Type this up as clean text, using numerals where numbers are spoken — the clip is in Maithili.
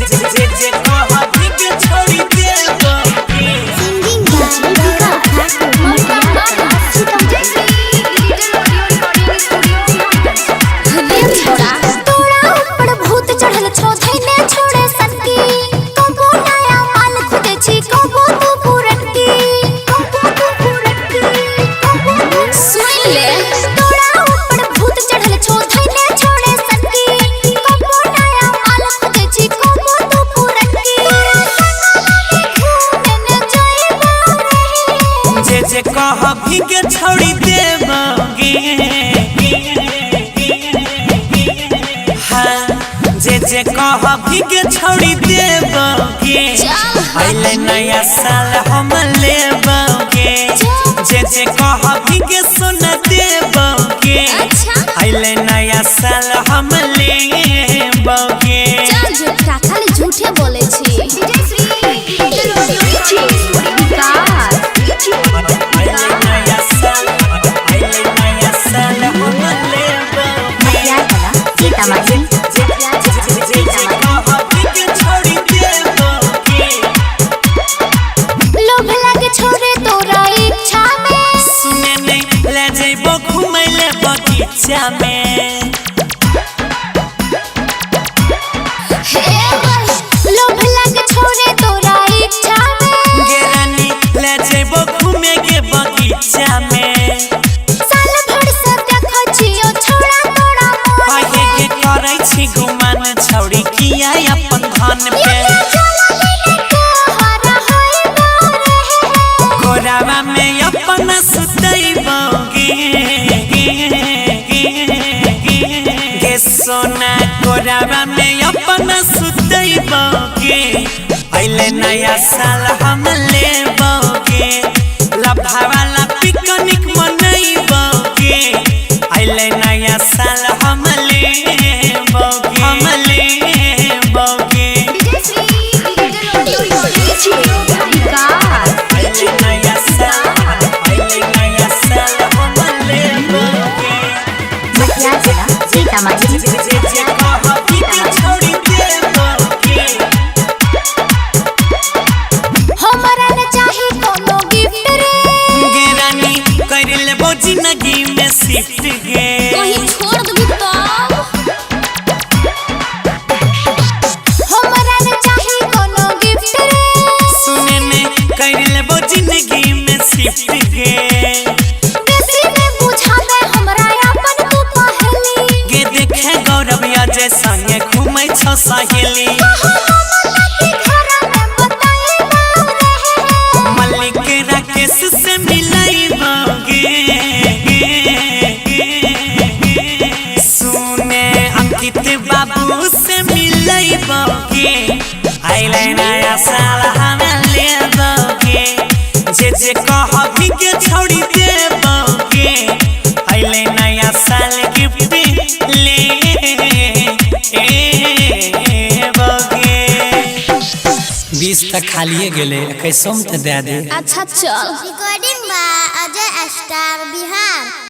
जे जे कहबी के छोड़ी देबोगे। सिंगिंग बाय तोरा ऊपर भूत चढ़ल छौ धैने छोड़े सनकी, कबो नया माल खुदे छी कबो तू पुरनकी, कबो तू पुरनकी, कबो तू। सुन ले, तोरा ऊपर भूत चढ़ल छौ धैने छोड़े सनकी, कबो नया माल खुदे छी कबो तू पुरनकी। तोरा संगवा में घूमे न जाइबो रे। जे जे कहबी के छोड़ी देबोगे। हाँ, जे जे कहबी के छोड़ी देबोगे। अइले नया साल हम लेबोगे। जे जे कहबी के सुन देबोगे। अच्छा। अइले नया साल हम लेबोगे। चल झूठा, खाली झूठे बोले छी। अइले नया साल, अइले नया साल हम लेबोगे। जे जे कहबी के छोड़ी देबोगे। लोभ लागे छोड़े तोरा इच्छा में। सुने नहीं ले जइबो घूमै ले बगीचा में। हे लोभ लागे छोड़े तोरा इच्छा में। गेरानी ले जइबो घूमे के बगीचा में। साल भर से देखै छियो छोड़ा तोरा मोर। पाहे के करै छी गुमान छौड़ी किया अपन धन पे। ये चला लेने तोहरा होइबो रे। कोरावा में अपन सुतैबोगे। गे सोना कोरावा में अपन सुतैबोगे। अइले नया साल हम लेबोगे। लभा वाला पिकनिक मनैबोगे। अइले नया साल हम लेबोगे, हम लेबोगे। अइले नया साल, अइले नया साल हम लेबोगे। जे जे कहबी के छोड़ी देबोगे। हमरा न चाही कोनो गिफ्ट रे। गेरानी कर लेबो जिंदगी में शिफ्ट गे। कहीं छोड़ देबी तब। हमरा न चाही कोनो गिफ्ट रे। सुने में कर लेबो जिंदगी में शिफ्ट गे। बेसी ने बुझावे हमरा अपन तू पहली। गे देखे गौरव अजय संगे घूमै छौ सहेली। मल्लिक राकेश से मिलैबोगे। सुने अंकित बाबू से मिलैबोगे। अइले नया साल हम लेबोगे। जे जे कहबी के छोड़ी देबोगे। अइले नया साल गिफ्ट लेबोगे। 20 तक खालिए गेलै, 21 में तऽ दए दे। अच्छा चल। Recording by Ajay star Bihar.